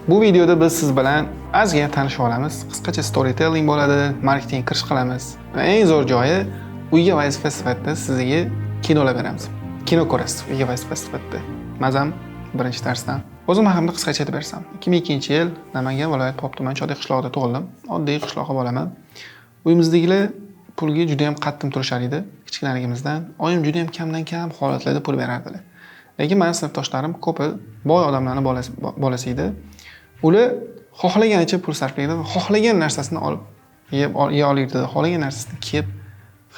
Bu videoda biz siz bilan ozgina tanishib olamiz. Qisqacha storytelling bo'ladi, marketing kirish qilamiz. Va eng zo'r joyi, uyga vazifa sifatida sizga kinolar beramiz. Kino ko'rasiz uyga vazifa sifatida. Mazam birinchi darsdan. O'zim haqimda qisqacha aytib bersam. 2002-yil Namangan viloyat Pop tuman Chodiy qishlog'ida tug'ildim. Oddiy qishloq bolaman. Uyimizdagilar pulga juda ham qattiq turishar edi kichkinaligimizdan. Oyim juda ham kamdan kam holatlarda pul berardilar. Lekin mani sinfdoshlarim ko'pi boy odamlarning bolasi edi. Ular xohlaganicha pul sarflaydi va xohlagan narsasini olib yeb yeya olardi, xohlagan narsasini kiyib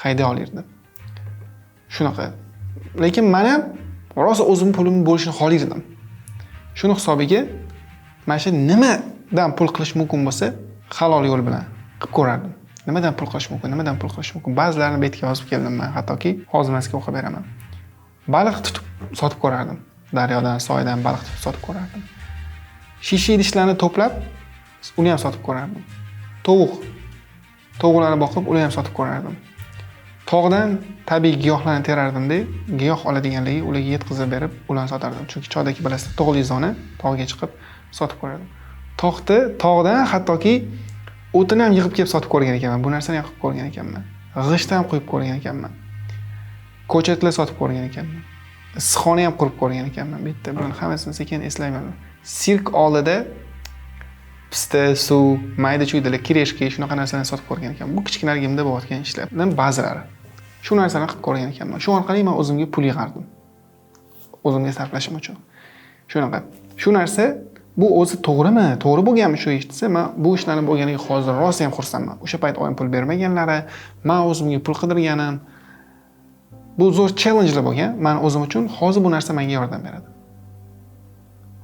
hayday olardi. Shunaqa. Lekin men ham rosa o'zim pulim bo'lishini xohlardim. Shuni hisobiga mana shu nimadan pul qilish mumkin bo'lsa, halol yo'l bilan qilib ko'rardim. Nimadan pul qilish mumkin, nimadan pul qilish mumkin? Ba'zilarini betga yozib keldim men, hattoki hozir man sizga o'qib beraman. Baliq tutib sotib ko'rardim. Daryodan, soydan baliq tutib sotib ko'rardim. Shisha idishlarni to'plab, uni ham sotib ko'rardim. Tovuqlarni boqib, uni ham sotib ko'rardim. Tog'dan tabiiy giyohlarni terardimda, giyoh oladiganligi ularga yetkazib berib, ularni sotardim. Chunki Chodagi, bilasizlar, tog'li zona, tog'ga chiqib sotib ko'rardim. Tog'dan hattoki o'tin ham yig'ib kelib sotib ko'rgan ekanman. Bu narsani ham qilib ko'rgan ekanman. G'isht ham quyib ko'rgan ekanman. Ko'chatlar sotib ko'rgan ekanman. Issiqxona ham qurib ko'rgan ekanman. Bitta bularni hammasini sekin eslayman. Sirk oldida pista, suv, mayda chuydalar, кириешки, shunaqa narsalarni sotib ko'rgan ekanman. Bu kichkinaligimda bo'layotgan ishlardan ba'zilari. Shu narsani qilib ko'rgan ekanman. Shu orqali men o'zimga pul yig'ardim. O'zimga sarflashim uchun. Shunaqa. Shu narsa bu o'zi to'g'rimi? To'g'ri bo'lganmi shu ish desa, men bu ishlarni bo'lganiga hozir rosa ham xursandman. O'sha payt oyim pul bermaganlari, men o'zimga pul qidirganim, bu zo'r challengelar bo'lgan. Men o'zim uchun hozir bu narsa menga yordam beradi.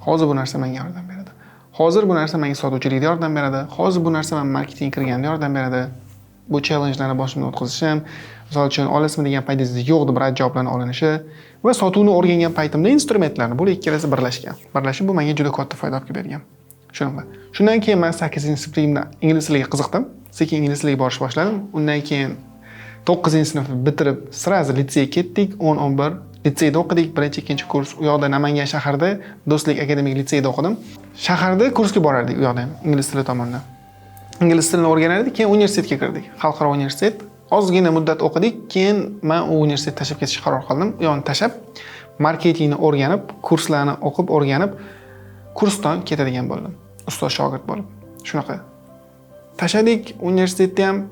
Hozir bu narsa menga yordam beradi. Hozir bu narsa menga sotuvchilikda yordam beradi. Hozir bu narsa men marketing kirganda yordam beradi. Bu challengelarni boshimdan o'tkazishim, misol uchun, olasizmi degan paytingizda yo'q deb rad javoblarni olinishi va sotuvni o'rgangan paytimda instrumentlarni, bular ikkalasi birlashgan. Birlashib bu menga juda katta foyda olib kelib bergan. Shunaqa. Shundan keyin men 8-sinfligimda ingliz tiliga qiziqdim. Sekin ingliz tiliga borish boshladim. Undan keyin 9-sinfni bitirib, сразу litseyga ketdik. 10-11 litseyda o'qidik. Birinchi, ikkinchi kurs u yoqda, Namangan shahrida Do'stlik akademik litseyda o'qidim. Shaharda kursga borardik u yoqda ham ingliz tili tomondan. Ingliz tilini o'rganardik, keyin universitetga kirdik. Xalqaro universitet. Ozgina muddat o'qidik, keyin men u universitetni tashlab ketishga qaror qildim. U yoqni tashlab, marketingni o'rganib, kurslarni o'qib, o'rganib, kursdan ketadigan bo'ldim. Ustoz shogird bo'lib. Shunaqa. Tashladik universitetni ham,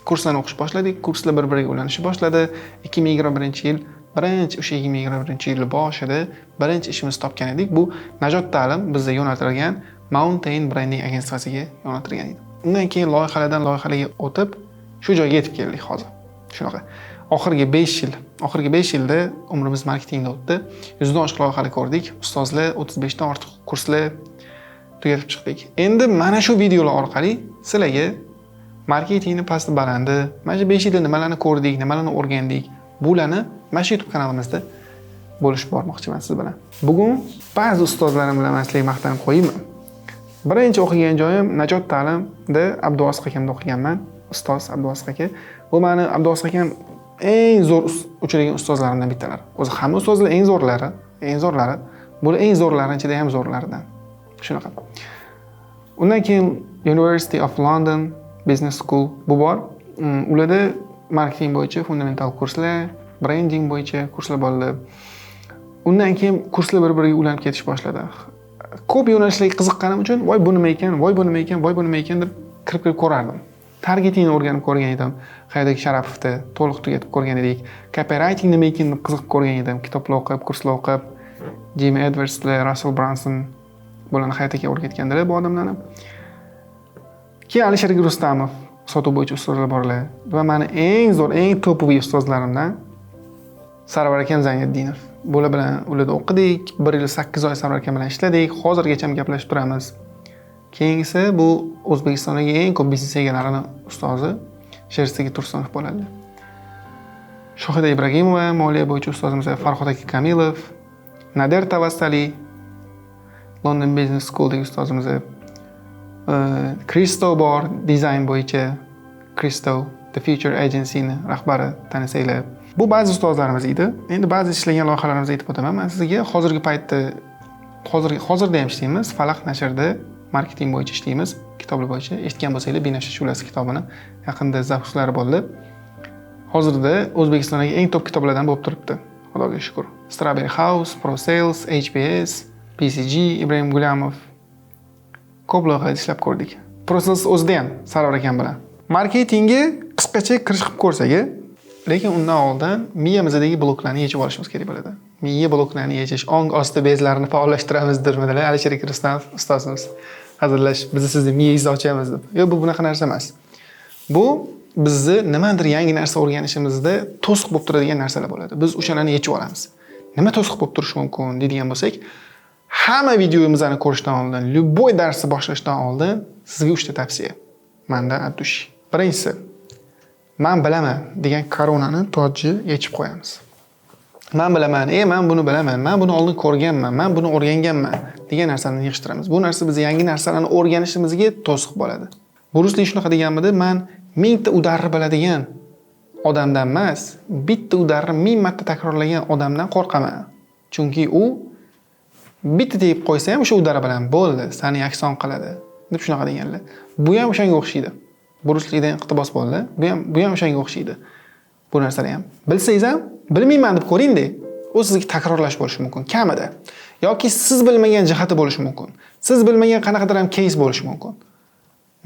kurslarni o'qish boshladik. Kurslar bir-biriga ulanishni boshladi. 2021-yil, birinchi o'sha 2021-yil boshida birinchi ishimizni topgan edik. Bu Najot ta'lim bizga yo'naltirilgan Mountain Branding agentsiyasiga yo'naltirilgan edi. Undan keyin loyihalardan loyihalarga o'tib, shu joyga yetib keldik hozir. Shunaqa. Oxirgi 5 yil, oxirgi 5 yilda umrimiz marketingda o'tdi. 100 dan oshiq loyihalar ko'rdik. Ustozlar, 35 dan ortiq kurslar tugatib chiqdik. Endi mana shu videolar orqali sizlarga marketingni pasti balandi, mana shu 5 yilda nimalarni ko'rdik, nimalarni o'rgandik, bularni mana shu YouTube kanalimizda bo'lishib bormoqchiman siz bilan. Bugun ba'zi ustozlarim bilan man sizlarga maqtanib qo'yaymi? Birinchi o'qigan joyim Najot ta'limda Abduvosiq akamda o'qiganman. Ustoz Abduvosiq aka. Bu mani Abduvosiq akam eng zo'r uchragan ustozlarimdan bittalari. O'zi hamma ustozlar eng zo'rlari, eng zo'rlari. Bular eng zo'rlari ichida ham zo'rlaridan. Shunaqa. Undan keyin University of London Business School bu bor. Ularda marketing bo'yicha fundamental kurslar, brending bo'yicha kurslar bo'ldi. Undan keyin kurslar bir-biriga ulanib ketish boshladi. Ko'p yo'nalishlarga qiziqqanim uchun, voy bu nima ekan, voy bu nima ekan, voy bu nima ekan deb kirib-kirib ko'rardim. Targetingni o'rganib ko'rgan edim. Hayotdagi Sharapovni to'liq tugatib ko'rgan edik. Copywriting nima ekan deb qiziqib ko'rgan edim. Kitoblar o'qib, kurslar o'qib, Jim Edwardslar, Russell Brunson, bularni Hayot aka o'rgatgandilar bu odamlarni. Keyin Alisher Rustamov, sotuv bo'yicha ustozlar borlar va mani eng zo'r, eng топовый ustozlarimdan Sarvar akam Zayniddinov. Bular bilan ularda o'qidik, 1 yil 8 oy Sarvar akam bilan ishladik, hozirgacha ham gaplashib turamiz. Keyingisi bu O'zbekistondagi eng ko'p biznes egalarini ustozi Sherzigi Tursunov bo'ladi. Shohida Ibragimova moliya bo'yicha ustozimiz, Farhod aka Kamilov, Nadir Tavassali, London Business Schooldagi ustozimiz, Kristo bor, dizayn bo'yicha Kristo, The Future Agency'ni rahbari, tanisanglar. Bu ba'zi ustozlarimiz edi. Endi ba'zi ishlagan loyihalarimizni aytib o'taman. Men sizga hozirgi paytda Hozirda ham ishlaymiz. Falaq nashrida marketing bo'yicha ishlaymiz, kitoblar bo'yicha. Eshitgan bo'lsanglar, Binafsha shu'lasi kitobini yaqinda запуск lari bo'ldi. Hozirda O'zbekistondagi eng top kitoblardan bo'lib turibdi. Xudoga shukr. Strawberry House, Pro Sales, HBS, PCG, Ibrahim Gulamov. Ko'p loyihalarda ishlab ko'rdik. Pro Sales o'zida ham Sarvar akam bilan. Marketingga qisqacha kirish qilib ko'rsak, lekin undan oldin miyamizdagi bloklarni yechib olishimiz kerak bo'ladi. Miya bloklarini yechish, ong osti bezlarini faollashtiramiz dermidilar Alisher Rustamov ustozimiz. Hazillashib, bizni sizni miyangizni ochamiz deb. Yo'q, bu bunaqa narsa emas. Bu bizni nimadir yangi narsa o'rganishimizda to'siq bo'lib turadigan narsalar bo'ladi. Biz o'shalarni yechib olamiz. Nima to'siq bo'lib turishi mumkin deydigan bo'lsak, hamma videomizni ko'rishdan oldin, любой darsni boshlashdan oldin sizga 3 ta tavsiya. Menda от души. Birinchisi, men bilaman degan коронani, tojni yechib qo'yamiz. Men bilaman, men buni bilaman, men buni oldin ko'rganman, men buni o'rganganman degan narsani yig'ishtiramiz. Bu narsa biz yangi narsalarni o'rganishimizga to'siq bo'ladi. Brus Li shunaqa deganmidi, men 1000 ta удар ni biladigan odamdan emas, bitta удар ni 1000 marta takrorlagan odamdan qo'rqaman. Chunki u bitta tegib qo'ysa ham o'sha удар i bilan bo'ldi, seni yakson qiladi deb shunaqa deganlar. Bu ham o'shanga o'xshaydi. Brus Lidan iqtibos bo'ldi. Bu ham o'shanga o'xshaydi. Bu narsalar ham. Bilsangiz ham bilmayman deb ko'ring-da, u sizga takrorlash bo'lishi mumkin kamida. Yoki siz bilmagan jihati bo'lishi mumkin. Siz bilmagan qanaqadir ham кейс bo'lishi mumkin.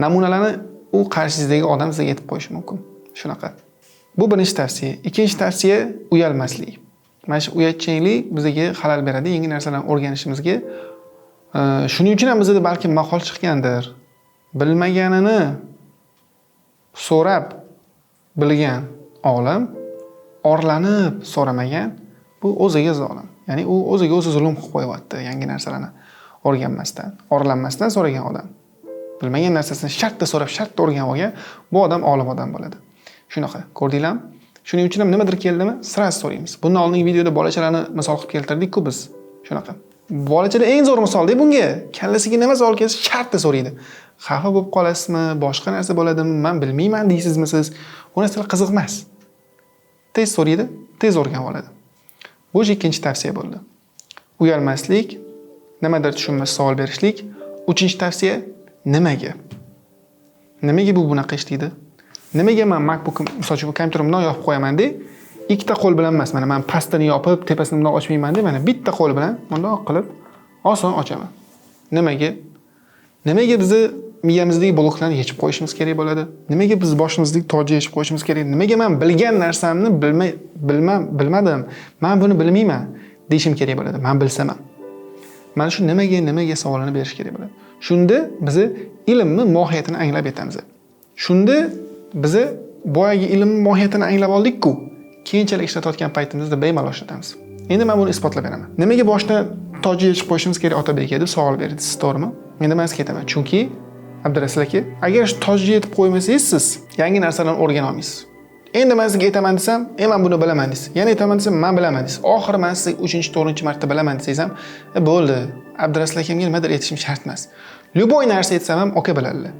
Namunalarni u qarshingizdagi odam sizga aytib qo'yishi mumkin. Shunaqa. Bu birinchi tavsiya. Ikkinchi tavsiya uyalmaslik. Mana shu uyatchanlik bizga xalal beradi yangi narsalarni o'rganishimizga. Shuning uchun ham bizda balkim maqol chiqqandir. Bilmaganini so'rab bilgan olim, orlanib so'ramagan bu o'ziga zolim. Ya'ni u o'ziga o'zi zulm qilib qo'yapti yangi narsalarni o'rganmasdan, orlanmasdan so'ragan odam. Bilmagan narsasini shartta so'rab, shartta o'rganib olgan bu odam olim odam bo'ladi. Shunaqa, ko'rdinglarmi? Shuning uchun ham nimadir keldimi, сразу so'raymiz. Bundan oldingi videoda bolachalarni misol qilib keltirdik-ku biz. Shunaqa. Bolachalar eng zo'r misolda bunga. Kallasiga nima savol kelsa shartta so'raydi. Xafa bo'lib qolasizmi, boshqa narsa bo'ladimi, men bilmayman deysizmi siz? Bu narsalar qiziq emas. Tez so'raydi, tez o'rganib oladi. Bu ikkinchi tavsiya bo'ldi. Uyalmaslik, nimadir tushunmasa savol berishlik. Uchinchi tavsiya nimaga? Nimaga bu bunaqa ishlaydi? Nimaga men MacBook'im, misol uchun, kompyuterimni bundoq yopib qo'yaman-da, ikkita qo'l bilan emas, mana men pastini yopib, tepasini bundoq ochmayman-da, mana bitta qo'l bilan bundoq qilib oson ochaman. Nimaga? Nimaga bizni miyamizdagi bloklarni yechib qo'yishimiz kerak bo'ladi? Nimaga biz boshimizdagi tojni yechib qo'yishimiz kerak? Nimaga men bilgan narsamni bilmadim, men buni bilmayman deyishim kerak bo'ladi? Men bilsam ham. Mana shu nimaga, nimaga savolini berish kerak bo'ladi. Shunda biz ilmni mohiyatini anglab yetamiz. Shunda biz boyagi ilmni mohiyatini anglab oldik-ku, keyinchalik ishlatayotgan paytimizda bemalol ishlatamiz. Endi men buni isbotlab beraman. Nimaga boshdan tojni yechib qo'yishimiz kerak Otabek aka deb savol berdingiz, to'g'rimi? Endi men sizga aytaman, chunki Abdurasul aka, agar shu tojni yetib qo'ymasangiz siz yangi narsalarni o'rgana olmaysiz. Endi men sizga aytaman desam, men buni bilaman deysiz. Yana aytaman desam, men bilaman deysiz. Oxiri men sizga 3-4 marta bilaman desangiz ham, bo'ldi. Abdurasul akamga nimadir aytishim shart emas. Любой narsa aytsam ham aka biladilar.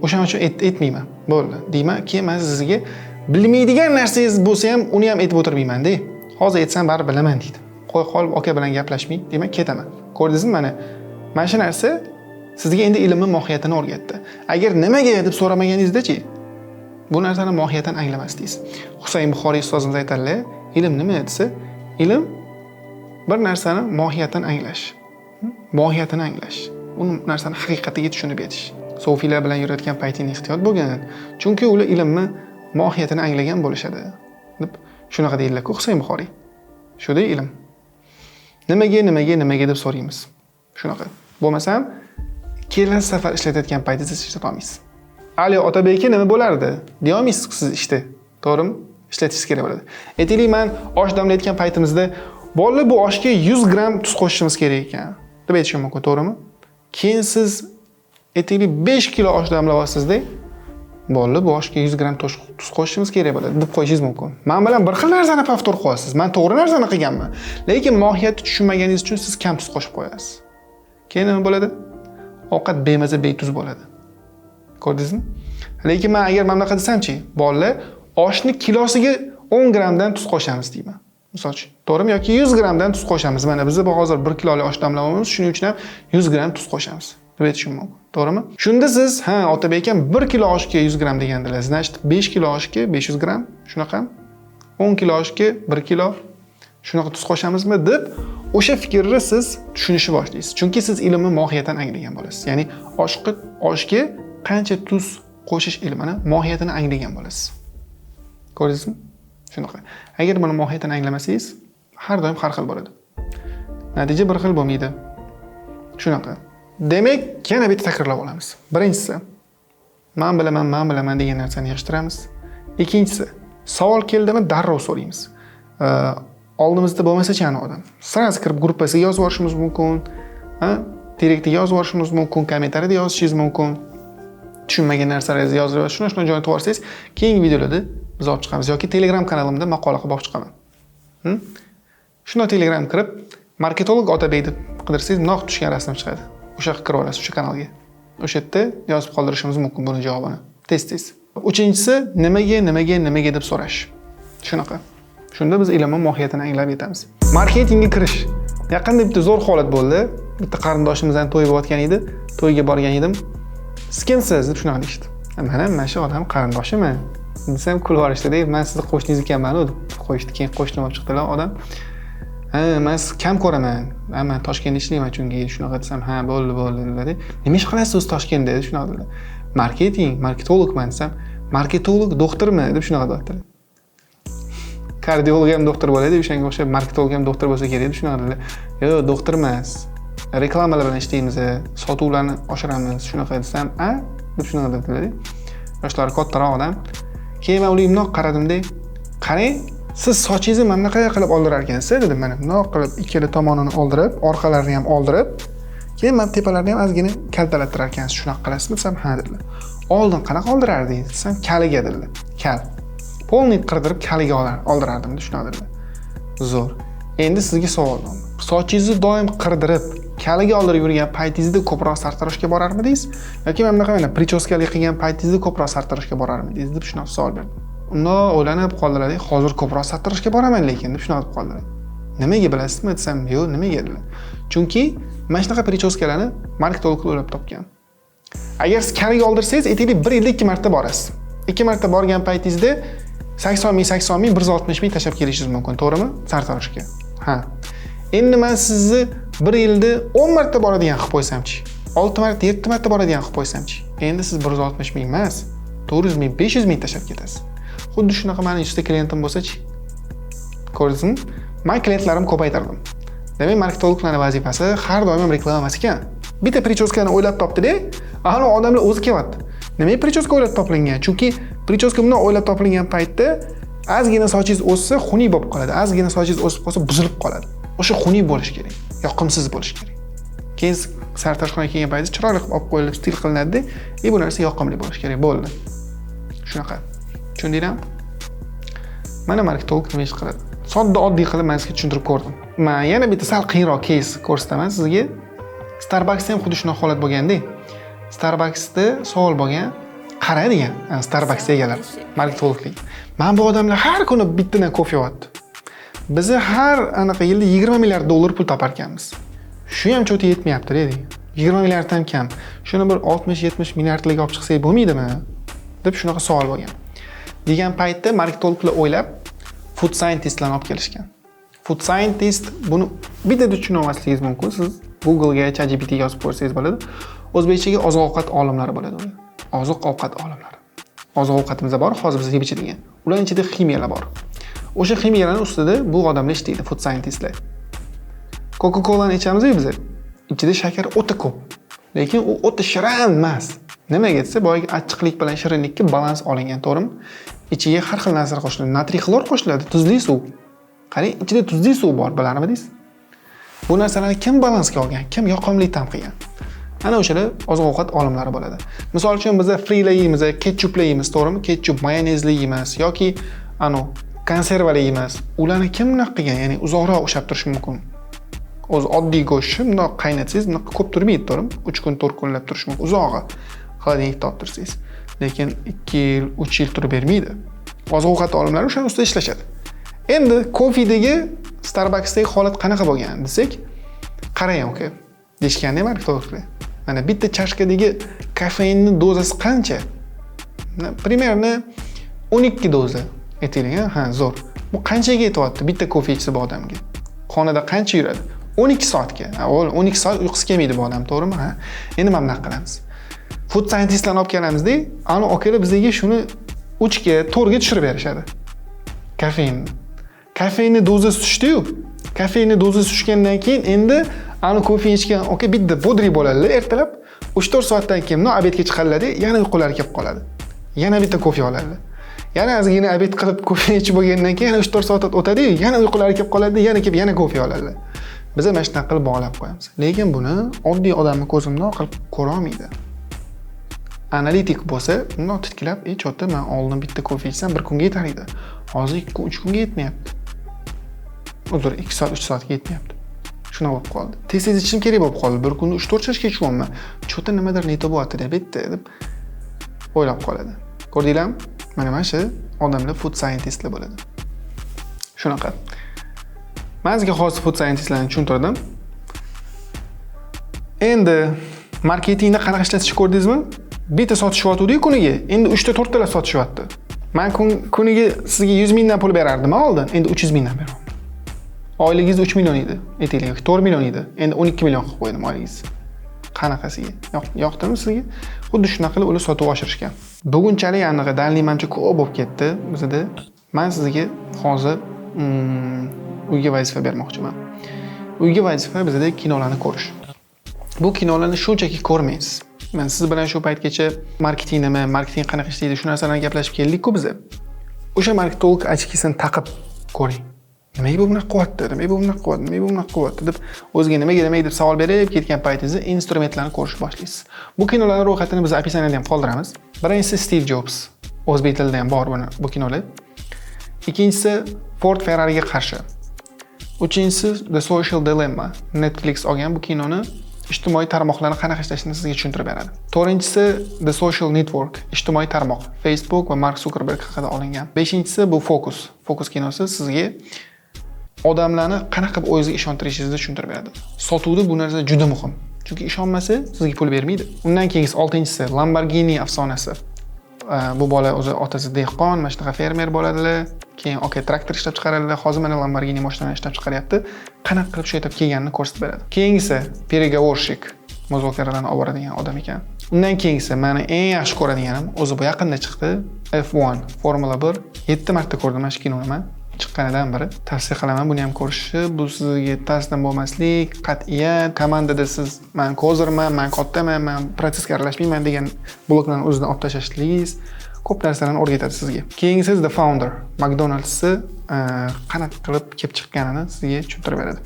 O'shaning uchun aytmayman. Bo'ldi. Deyman, keyin men sizga bilmaydigan narsangiz bo'lsa ham uni ham aytib o'tirmayman-da. Hozir aytsam baribir bilaman deydi. Qo'y qolib aka bilan gaplashmay, demak ketaman. Ko'rdingizmi mana? Mana shu narsa sizga endi ilmning mohiyatini o'rgatdi. Agar nimaga deb so'ramaganingizda-chi, bu narsani mohiyatini anglamasdingiz. Husayn Buxoriy ustozimiz aytadilar, ilm nima desa, ilm bir narsani mohiyatini anglash. Mohiyatini anglash. U narsani haqiqatiga tushunib yetish. Sufiylar bilan yurayotgan paytingda ehtiyot bo'lgin, chunki ular ilmni mohiyatini anglagan bo'lishadi deb shunaqa deydilar-ku Husayn Buxoriy. Shuda ilm. Nimaga, nimaga, nimaga deb so'raymiz. Shunaqa. Bo'lmasam kelasi safar ishlatayotgan paytingizda siz ishlata olmaysiz. Ali Otabek aka nima bo'lardi? Deya olmaysiz siz ishda. To'g'rimi? Ishlatishingiz kerak bo'ladi. Aytaylik, men osh damlayotgan paytimizda bolalar bu oshga 100 gramm tuz qo'shishimiz kerak ekan deb aytishim mumkin, to'g'rimi? Keyin siz aytaylik 5 kilo osh damlayapsizda, bolalar bu oshga 100 gramm tuz qo'shishimiz kerak bo'ladi deb qo'yishingiz mumkin. Men bilan bir xil narsani повтор qilyapsiz. Men to'g'ri narsani qilganman. Lekin mohiyatni tushunmaganingiz uchun siz kam tuz qo'shib qo'yasiz. Keyin nima bo'ladi? Ovqat bemaza, betuz bo'ladi. Ko'rdingizmi? Lekin men agar mana bunaqa desamchi, bolalar oshni kilosiga 10 grammdan tuz qo'shamiz deyman. Misol uchun, to'g'rimi? Yoki 100 grammdan tuz qo'shamiz. Mana biz hozir 1 kilolik osh damlayapmiz, shuning uchun ham 100 gramm tuz qo'shamiz deb aytishim mumkin. To'g'rimi? Shunda siz, ha, Otabek akam 1 kilo oshga 100 gramm degandilar. Значит, 5 kilo oshga 500 gramm, shunaqa. 10 kilo oshga 1 kilo shunaqa tuz qo'shamizmi deb o'sha fikrni siz tushunishni boshlaysiz. Chunki siz ilmni mohiyatini anglagan bo'lasiz. Ya'ni oshga qancha tuz qo'shish ilmini mohiyatini anglagan bo'lasiz. Ko'rdingizmi? Shunaqa. Agar buni mohiyatini anglamasangiz, har doim har xil bo'ladi. Natija bir xil bo'lmaydi. Shunaqa. Demak, yana bitta takrorlab olamiz. Birinchisi, men bilaman, men bilaman degan narsani yig'ishtiramiz. Ikkinchisi, savol keldimi darrov so'raymiz. Oldimizda bo'lmasa-chi odam. Сразу kirib gruppasiga yozib yuborishimiz mumkin, ha? Direktga yozib yuborishimiz mumkin, kommentariyada yozishingiz mumkin. Tushunmagan narsalaringizni yozib, shuni jo'natib yuborsangiz, keyingi videolarda biz olib chiqamiz yoki Telegram kanalimda maqola qilib olib chiqaman. Shunda Telegram kirib, marketolog Otabek deb qidirsangiz, bundoq tushgan rasm chiqadi. O'sha yoqqa kirib olasiz, o'sha kanalga. O'sha yerda yozib qoldirishimiz mumkin buni javobini. Tez-tez. Uchinchisi, nimaga, nimaga, nimaga deb so'rash. Shunaqa. Shunda biz ilmning mohiyatini anglab yetamiz. Marketingga kirish. Yaqinda bitta zo'r holat bo'ldi. Bitta qarindoshimizdan to'y bo'layotgan edi. To'yga borgan edim. Siz kimsiz deb shunaqa deyishdi. Mana shu odam qarindoshimman desam kulib yuborishdi-da, men sizni qo'shningiz ekanman deb qo'yishdi. Keyin qo'shni bo'lib chiqdilar odam. Ha, men sizni kam ko'raman. Ha, men Toshkentda ishlayman chunki shunaqa desam, ha, bo'ldi, bo'ldi dedilar. Nima ish qilasiz o'zi Toshkentda deb shunaqa dedilar. Marketing, marketologman desam, marketolog doktormi deb shunaqa deyaptilar. Kardiolog ham doktor bo'ladi, o'shanga o'xshab marketolog ham doktor bo'lsa kerak deb shunaqa dedilar. Yo'q, doktor emas. Reklamalar bilan ishlaymiz, sotuvlarni oshiramiz, shunaqa desam, a deb shunaqa dedilar. Yoshlari kattaroq odam. Keyin men ularga bundoq qaradimda, qarang, siz sochingizni mana bunaqa qilib oldirar ekansiz dedim. Mana bundoq qilib ikkala tomonini oldirib, orqalarini ham oldirib, keyin mana tepalarini ham ozgina kaltalattirar ekansiz. Shunaqa qilasizmi desam, ha dedilar. Oldin qanaqa oldirardingiz desam, kaliga dedilar. Kal. Полный qirdirib kaliga oldirardim deb shunaqa dedilar. Zo'r. Endi sizga savol. Sochingizni doim qirdirib, kaliga oldirib yurgan paytingizda ko'proq sartaroshga borarmidingiz yoki mana bunaqa mana причёска li qilgan paytingizda ko'proq sartaroshga borarmidingiz deb shunaqa savol berdim. Unda o'ylanib qoldilar, hozir ko'proq sartaroshga boraman lekin deb shunaqa deb qoldilar. Nimaga bilasizmi desam, yo'q, nimaga dedilar. Chunki mana shunaqa причёска larni marketologlar o'ylab topgan. Agar siz kaliga oldirsangiz, aytaylik, 1 yilda 2 marta borasiz. 2 marta borgan paytingizda 80 ming, 80 ming, 160 ming tashlab kelishingiz mumkin, to'g'rimi? Sartaroshga. Ha. Endi men sizni 1 yilda 10 marta boradigan qilib qo'ysamchi, 6 marta, 7 marta boradigan qilib qo'ysamchi, endi siz 160 ming emas, 400 ming, 500 ming tashlab ketasiz. Xuddi shunaqa meni 100 ta klientim bo'lsa-chi, ko'rdingizmi? Men klientlarimni ko'paytirdim. Demak, marketologlarning vazifasi har doim ham reklama emas ekan. Bitta причёска ni o'ylab topdi-da, ana odamlar o'zi kelyapti. Nimaga причёска o'ylab topilgan? Chunki причёска bundan o'ylab topilgan paytda ozgina sochingiz o'ssa xunuk bo'lib qoladi, ozgina sochingiz o'sib qolsa buzilib qoladi. O'sha xunuk bo'lishi kerak, yoqimsiz bo'lishi kerak. Keyin sartaroshxonaga kelgan paytda chiroyli qilib olib qo'yilib stil qilinadi-da, и bu narsa yoqimli bo'lishi kerak, bo'ldi. Shunaqa. Tushundinglarmi? Mana marketolog nima ish qiladi? Sodda oddiy qilib men sizga tushuntirib ko'rdim. Men yana bitta sal qiyinroq кейс ko'rsataman sizga. Starbucksda ham xuddi shunaqa holat bo'lganda. Starbucksda savol bo'lgan, qara degan, Starbucks egalari, marketologlik. Mana bu odamlar har kuni bittadan kofe yeyapti. Biz har anaqa yilda 20 milliard dollar pul topar ekanmiz. Shu ham чё-то yetmayapti degan. 20 milliard ham kam. Shuni bir 60-70 milliardlik olib chiqsak bo'lmaydimi? Deb shunaqa savol bo'lgan. Degan paytda marketologlar o'ylab food scientistlarni olib kelishgan. Food scientist buni bittada tushuna olmasligingiz mumkin. Siz Google'ga, ChatGPTga yozib ko'rsangiz bo'ladi. O'zbekchaga oziq-ovqat olimlari bo'ladi ular. Oziq-ovqat olimlari. Oziq-ovqatimiz bor, hozir biz yeb ichadigan. Ularning ichida ximiyalar bor. O'sha ximiyalarning ustida bu odamlar ishlaydi, food scientistlar. Coca-Cola'ni ichamiz-ku biz. Ichida shakar o'ta ko'p. Lekin u o'ta shirin emas. Nimaga desa, boyagi achchiqlik bilan shirinlikka balans olingan, to'g'rimi? Ichiga har xil narsalar qo'shiladi. Natriy xlor qo'shiladi, tuzli suv. Qarang, ichida tuzli suv bor, bilarmidingiz? Bu narsalarni kim balansga olgan, kim yoqimli ta'm qilgan? Ana o'shalar oziq-ovqat olimlari bo'ladi. Misol uchun biz frilar yeymiz, ketchuplar yeymiz, to'g'rimi? Ketchup, mayonezli yeymiz yoki ano konservalar yeymiz. Ularni kim bunaqa qilgan? Ya'ni uzoqroq ushlab turish mumkin. O'zi oddiy go'shtni bundoq qaynatsangiz, bunaqa ko'p turmaydi, to'g'rimi? 3 kun, 4 kunlab turishi mumkin. Uzog'i холодильник da olib tursangiz. Lekin 2 yil, 3 yil turib bermaydi. Oziq-ovqat olimlari o'shani ustida ishlashadi. Endi kofedagi, Starbucksdagi holat qanaqa bo'lgan desak, qarang aka, deyishganda marketologlar. Mana bitta chashkadagi kofeinni dozasi qancha? Примерно 12 doza aytaylik, ha, zo'r. Bu qanchaga yetyapti bitta kofe ichsa bu odamga? Xonada qancha yuradi? 12 soatga. Avval 12 soat uyqusi kelmaydi bu odam, to'g'rimi? Ha. Endi mana bunaqa qilamiz. Food scientistlarni olib kelamizda, ani akalar bizga shuni 3 ga, 4 ga tushirib berishadi. Kofeinni. Kofeinni dozasi tushdi-yu. Kofeinni dozasi tushgandan keyin endi ani kofe ichgan aka bitta бодрый bo'ladilar ertalab. 3-4 soatdan keyin но обед ga chiqadilar, yana uyqulari kelib qoladi. Yana bitta kofe oladilar. Yana ozgina обед qilib kofe ichib bo'lgandan keyin yana 3-4 soat o'tadi-yu, yana uyqulari kelib qoladi, yana kelib yana kofe oladilar. Biz mana shunaqa qilib bog'lab qo'yamiz. Lekin buni oddiy odamni ko'zi bundoq qilib ko'ra olmaydi. Analitik bo'lsa, bundoq titkilab, "Ey, чё-то men oldin bitta kofe ichsam bir kunga yetar edi. Hozir 2 kun, 3 kunga yetmayapti. Uzr, 2 soat, 3 soatga yetmayapti." Shunaqa bo'lib qoldi. Tez-tez ichishim kerak bo'lib qoldi. Bir kunda 3-4 chashka ichyapman. Чё-то nimadir не то bo'lyapti deb bitta deb o'ylab qoladi. Ko'rdinglarmi? Mana shu odamlar food scientistlar bo'ladi. Shunaqa. Men sizga hozir food scientistlarni tushuntirdim. Endi marketingda qanaqa ishlatishni ko'rdingizmi? Bitta sotishyotgandi kuniga, endi 3 ta 4 talab sotishyapti. Men kuniga sizga 100 mingdan pul berardim oldin, endi 300 mingdan beraman. Oyligingiz 3 million edi, aytaylik, yoki 4 million edi. Endi 12 million qilib qo'ydim oyligingizni. Qanaqasiga? Yoqdimi sizga? Xuddi shunaqa qilib ular sotuv oshirishgan. Bugunchalik aniq dalil manimcha ko'p bo'lib ketdi bizada. Men sizga hozir uyga vazifa bermoqchiman. Uyga vazifa bizada kinolarni ko'rish. Bu kinolarni shunchaki ko'rmaysiz. Men siz bilan shu paytgacha marketing nima, marketing qanaqa ishlaydi, shu narsalarni gaplashib keldik-ku biz. O'sha marketolog очки sini taqib ko'ring. Nimaga bu bunaqa qilyapti? Nimaga bu bunaqa qilyapti? Nimaga bu bunaqa qilyapti deb o'ziga nimaga nimaga deb savol berib ketgan paytingizda instrumentlarni ko'rishni boshlaysiz. Bu kinolarning ro'yxatini biz описание da ham qoldiramiz. Birinchisi Steve Jobs. O'zbek tilida ham bor buni bu kinolar. Ikkinchisi Ford Ferrariga qarshi. Uchinchisi The Social Dilemma. Netflix olgan bu kinoni, ijtimoiy tarmoqlarni qanaqa ishlashini sizga tushuntirib beradi. To'rtinchisi The Social Network, ijtimoiy tarmoq, Facebook va Mark Zuckerberg haqida olingan. Beshinchisi bu Focus. Focus kinosi sizga odamlarni qanaqa qilib o'zingizga ishontirishingizni tushuntirib beradi. Sotuvda bu narsa juda muhim. Chunki ishonmasa sizga pul bermaydi. Undan keyingisi oltinchisi Lamborghini afsonasi. Bu bola o'zi otasi dehqon, mana shunaqa fermer bo'ladilar. Keyin aka traktor ishlab chiqaradilar. Hozir mana Lamborghini mashinani ishlab chiqaryapti. Qanaqa qilib shu etapga kelganini ko'rsatib beradi. Keyingisi Переговорщик, muzokaralarni olib boradigan odam ekan. Undan keyingisi meni eng yaxshi ko'radiganim, o'zi bu yaqinda chiqdi. F1, Formula 1. 7 marta ko'rdim mana shu kinoni men. Chiqqanidan biri. Tavsiya qilaman buni ham ko'rishni. Bu sizga taslim bo'lmaslik, qat'iyat, komandada siz man козырь man, man kattaman, man protsessga aralashmayman degan bloklarni o'zidan olib tashlashligingiz ko'p narsalarni o'rgatadi sizga. Keyingisi The Founder, McDonald'sni qanaqa qilib kelib chiqqanini sizga tushuntirib beradi.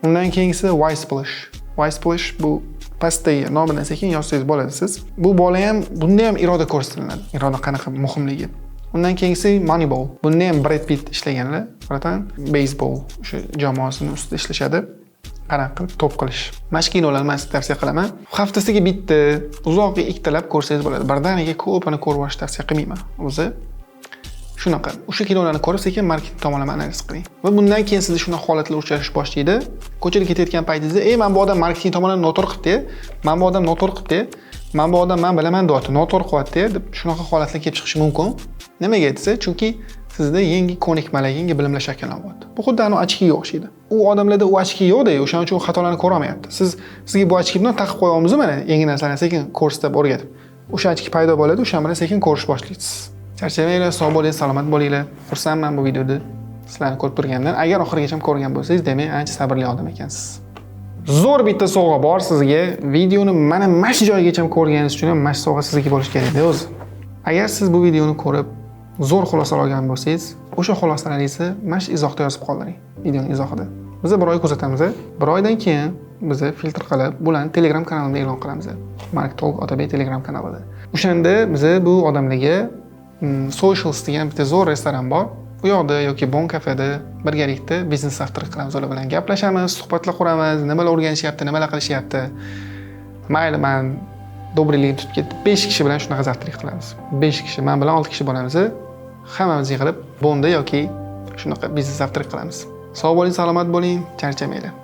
Undan keyingisi Whiplash. Whiplash bu pastdagi nomidan sekin yozsangiz bo'ladi siz. Bu bola ham, bunda ham iroda ko'rsatiladi. Iroda qanaqa muhimligi. Undan keyingisi Moneyball. Bunda ham Brad Pitt ishlaganlar, братан, beysbol o'sha jamoasini ustida ishlashadi. Qanaqa qilib top qilish. Mana shu kinolarni men sizga tavsiya qilaman. Haftasiga bitta, uzog'i ikkitalab ko'rsangiz bo'ladi. Birdaniga ko'pini ko'rib olishni tavsiya qilmayman. O'zi shunaqa. O'sha kinolarni ko'rib sekin marketing tomonlama analiz qiling. Va bundan keyin sizda shunaqa holatlar uchrashish boshlaydi. Ko'chada ketayotgan paytingizda, "Ey, mana bu odam marketing tomonlama noto'g'ri qilibdi, mana bu odam noto'g'ri qilibdi, mana bu odam men bilaman deyapti, noto'g'ri qilyapti" deb shunaqa holatlar kelib chiqishi mumkin. Nimaga desa, chunki sizda yangi ko'nikmalar, yangi bilimlar shakllanyapti. Bu xuddi anavi очки ga o'xshaydi. U odamlarda u очки yo'qda, o'shaning uchun u xatolarni ko'ra olmayapti. Sizga bu очки bilan taqib qo'yamiz mana yangi narsalarni sekin ko'rsatib o'rgatib. O'sha очки paydo bo'ladi, o'sha bilan sekin ko'rish boshlaysiz. Charchamanglar, sog' bo'ling, salomat bo'linglar. Xursandman bu videoda sizlarni ko'rib turganimdan. Agar oxirigacha ko'rgan bo'lsangiz, demak, ancha sabrli odam ekansiz. Zo'r bitta sovg'a bor sizga. Videoni mana shu joygacha ko'rganingiz uchun ham mana shu sovg'a sizga bo'lishi kerak o'zi. Agar siz bu videoni ko'rib zo'r xulosalar olgan bo'lsangiz, o'sha xulosalaringizni mana shu izohda yozib qoldiring, videoning izohida. Biz bir oy kuzatamiz. Bir oydan keyin biz filtr qilib, bularni Telegram kanalimda e'lon qilamiz. Marketolog Otabek Telegram kanalida. O'shanda biz bu odamlarga Socials degan bitta zo'r restoran bor. U yoqda yoki Bon kafeda birgalikda biznes завтрак qilamiz, ular bilan gaplashamiz, suhbatlar quramiz, nimalar o'rganishyapti, nimalar qilishyapti. Mayli, man добрый ligim tutib ketdi. 5 kishi bilan shunaqa завтрак qilamiz. 5 kishi, men bilan 6 kishi bo'lamiz. Hammamiz yig'ilib Bonda yoki Shunaqa biznes завтрак qilamiz. Sog' bo'ling, salomat bo'ling, charchamanglar.